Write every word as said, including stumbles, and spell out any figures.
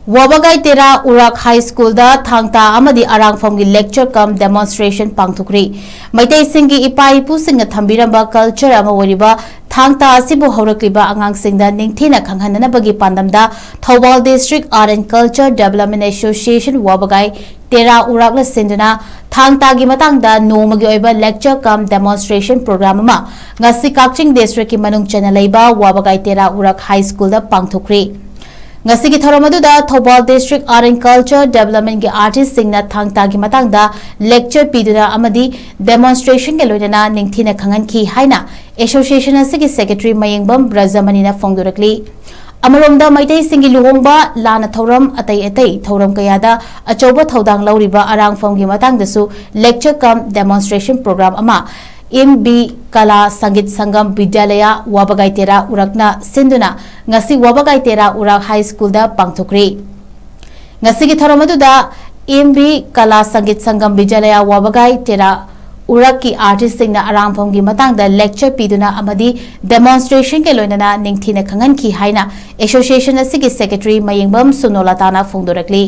ꯋꯥꯕꯒꯥꯏ ꯇꯦꯔꯥ ꯎꯔꯥꯛ ꯍꯥꯏ ꯁ꯭ꯀꯨꯜꯗ ꯊꯥꯡ ꯇꯥ ꯑꯃꯗꯤ ꯑꯔꯥꯡꯐꯝꯒꯤ lecture cum demonstration ꯄꯥꯡꯊꯣꯛꯈ꯭ꯔꯤ꯫ ꯃꯩꯇꯩꯁꯤꯡꯒꯤ ꯏꯄꯥ ꯏꯄꯨꯁꯤꯡꯅ ꯊꯝꯕꯤꯔꯝꯕ culture ꯑꯃ ꯑꯣꯏꯔꯤꯕ ꯊꯥꯡ ꯇꯥ ꯑꯁꯤꯕꯨ ꯍꯧꯔꯛꯂꯤꯕ ꯑꯉꯥꯡꯁꯤꯡꯗ ꯅꯤꯡꯊꯤꯅ ꯈꯪꯍꯟꯅꯅꯕꯒꯤ ꯄꯥꯟꯗꯝꯗ Thoubal District Art and Culture Development Association ꯋꯥꯕꯒꯥꯏ ꯇꯦꯔꯥ ꯎꯔꯥꯛꯅ ꯁꯤꯟꯗꯨꯅ ꯊꯥꯡ ꯇꯥꯒꯤ ꯃꯇꯥꯡꯗ ꯅꯣꯡꯃꯒꯤ ꯑꯣꯏꯕ lecture cum demonstration program ꯑꯃ ꯉꯁꯤ ꯀꯛꯆꯤꯡ district ꯀꯤ ꯃꯅꯨꯡ ꯆꯟꯅ ꯂꯩꯕ ꯋꯥꯕꯒꯥꯏ ꯇꯦꯔꯥ ꯎꯔꯥꯛ ꯍꯥꯏ ꯁ꯭ꯀꯨꯜꯗ ꯄꯥꯡꯊꯣꯛꯈ꯭ꯔꯤ꯫ ꯉꯁꯤꯒꯤ ꯊꯧꯔꯝ ꯑꯗꯨꯗ Thoubal District Art and Culture Development ꯀꯤ artist ꯁꯤꯡꯅ ꯊꯥꯡ ꯇꯥꯒꯤ ꯃꯇꯥꯡꯗ lecture ꯄꯤꯗꯨꯅ ꯑꯃꯗꯤ demonstration ꯒ ꯂꯣꯏꯅꯅ ꯅꯤꯡꯊꯤꯅ ꯈꯪꯍꯟꯈꯤ ꯍꯥꯏꯅ association ꯑꯁꯤꯒꯤ secretary ꯃꯌꯦꯡꯕꯝ ꯕ꯭ꯔꯖꯃꯅꯤꯅ ꯐꯣꯡꯗꯣꯔꯛꯂꯤ꯫ ꯑꯃꯔꯣꯝꯗ ꯃꯩꯇꯩꯁꯤꯡꯒꯤ ꯂꯨꯍꯣꯡꯕ, ꯂꯥꯟꯅ ꯊꯧꯔꯝ, ꯑꯇꯩ ꯑꯇꯩ ꯊꯧꯔꯝ ꯀꯌꯥꯗ ꯑꯆꯧꯕ ꯊꯧꯗꯥꯡ ꯂꯧꯔꯤꯕ ꯑꯔꯥꯡꯐꯝꯒꯤ ꯃꯇꯥꯡꯗꯁꯨ lecture cum demonstration program ꯑꯃ M B ꯀꯂꯥ ꯁꯪꯒꯤꯠ ꯁꯪꯒꯝ ꯕꯤꯗ꯭ꯌꯥꯂꯌꯥ ꯋꯥꯕꯒꯥꯏ ꯇꯦꯔꯥ ꯎꯔꯛꯅ ꯁꯤꯟꯗꯨꯅ ꯉꯁꯤ ꯋꯥꯕꯒꯥꯏ ꯇꯦꯔꯥ ꯎꯔꯛ ꯍꯥꯏ ꯁ꯭ꯀꯨꯜꯗ ꯄꯥꯡꯊꯣꯛꯈ꯭ꯔꯤ꯫ ꯉꯁꯤꯒꯤ ꯊꯧꯔꯝ ꯑꯗꯨꯗ M B ꯀꯂꯥ ꯁꯪꯒꯤꯠ ꯁꯪꯒꯝ ꯕꯤꯗ꯭ꯌꯥꯂꯌꯥ ꯋꯥꯕꯒꯥꯏ ꯇꯦꯔꯥ ꯎꯔꯛꯀꯤ artist ꯁꯤꯡꯅ ꯑꯔꯥꯡꯐꯝꯒꯤ ꯃꯇꯥꯡꯗ lecture ꯄꯤꯗꯨꯅ ꯑꯃꯗꯤ demonstration ꯒ ꯂꯣꯏꯅꯅ ꯅꯤꯡꯊꯤꯅ ꯈꯪꯍꯟꯈꯤ ꯍꯥꯏꯅ association ꯑꯁꯤꯒꯤ secretary ꯃꯌꯦꯡꯕꯝ ꯁꯨꯅꯣꯂꯇꯥꯅ ꯐꯣꯡꯗꯣꯔꯛꯂꯤ꯫